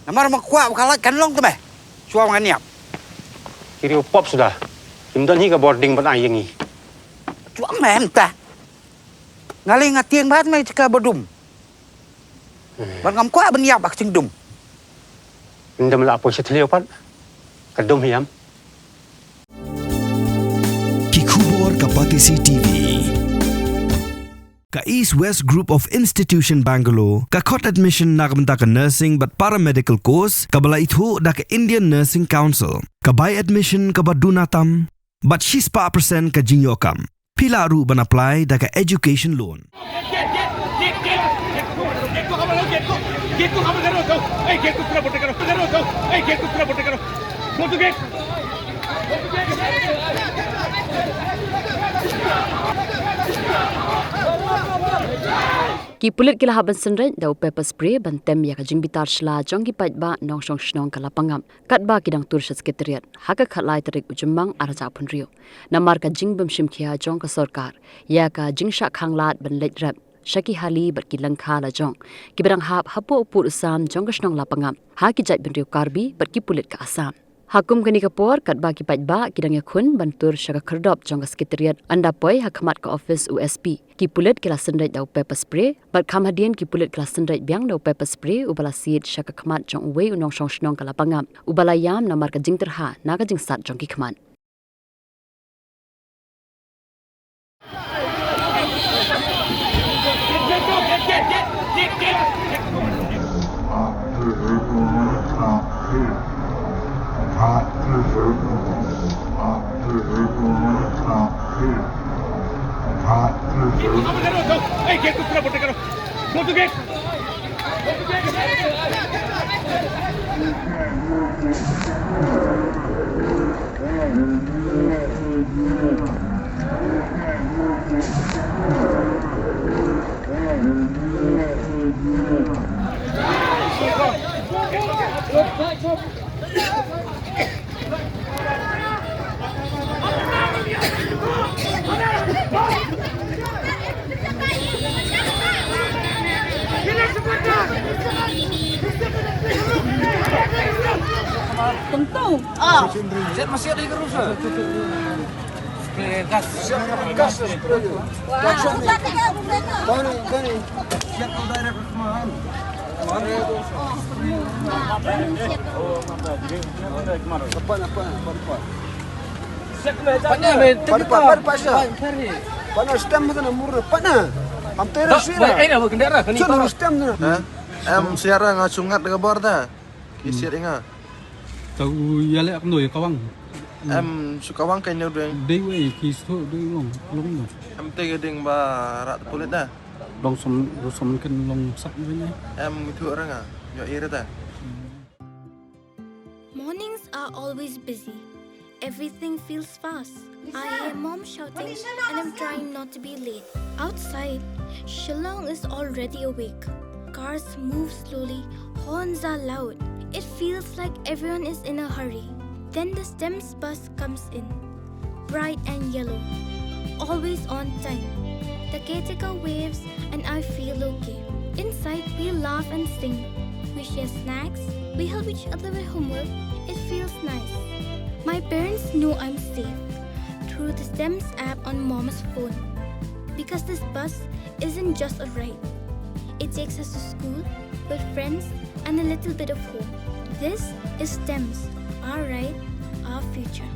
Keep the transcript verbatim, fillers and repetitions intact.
Namar ma kwah ba ka lait kan long te me. Shuwa ngan ïap. Ki riew pop suda. Kim don hi ka bording ban ai ïa ngi. Shuwa me mynta. Nga lei nga tieng bad me jaka ba dum. Bad ngam kwah ban ïap bad ka jingdum. Ynda me la poi sha thliew pat ka dum hi ïam. Ki khubor ka Batesi T V. Ka East West Group of Institution Bangalore ka khot admission na ka bynta ka nursing bad paramedical course kaba la ithuh da ka Indian Nursing Council. Ka bai admission kaba duna tam bad shispah percent ka jingïoh kam. Phi lah ruh ban apply da ka education loan. Ki pulit ki la hap ban synreit da u pepper spray ban tem ïa ka jingbitar shla jong ki paidbah nongshong shnong ka Lapangap, katba ki dang tur sha Secretariat ha ka khatlai tarik u Jymmang arhajar arphew hynriew. Namar ka jingbym shim khia jong ka sorkar ïa ka jingshah khanglad ban leit rep sha ki hali bad ki lyngkha lajong kiba dang hap hapoh u pud u sam jong ka shnong Lapangap ha ki jaitbynriew Karbi bad ki pulit ka Assam. Ha kum kane ka por, katba ki paidbah ki dang ïakhun ban tur sha ka khyrdop jong ka Secretariat ynda poi ha khmat ka ophis u S P, ki pulit ki la synreit da u pepper spray, bad kham hadien ki pulit ki la synreit biang da u pepper spray uba la siat sha ka khmat jong uwei u nongshong shnong ka Lapangap uba la ïam namar ka jingtyrha na ka jingsat jong ki khmat. Tentu. Ah. Siap masih ada terus. Gas. Gas. Tony, Tony. Siap tu direct kemana? Kemana tu? Depan, depan, depan, depan. Pana, pana, pana, pana, stem tu na murna, pana. Am tera sira. Stem tu na. Ha? Em, sira nga sungat dekat bor da. Ki siat inga. Tau ya le ak noi kawang. Em, su kawang kai neu deng. Dei wei ki su dei long, long no. Em te ding ba rat pulit da. Long som, long som ken long sak ni. Em, itu orang ah. Yo ira da. Mornings are always busy. Everything feels fast. I hear mom shouting and I'm trying not to be late. Outside, Shillong is already awake. Cars move slowly, horns are loud. It feels like everyone is in a hurry. Then the STEMS bus comes in. Bright and yellow. Always on time. The caretaker waves and I feel okay. Inside, we laugh and sing. We share snacks. We help each other with homework. It feels nice. My parents know I'm safe through the STEMS app on mom's phone. Because this bus isn't just a ride. It takes us to school, with friends, and a little bit of home. This is STEMS, our ride, our future.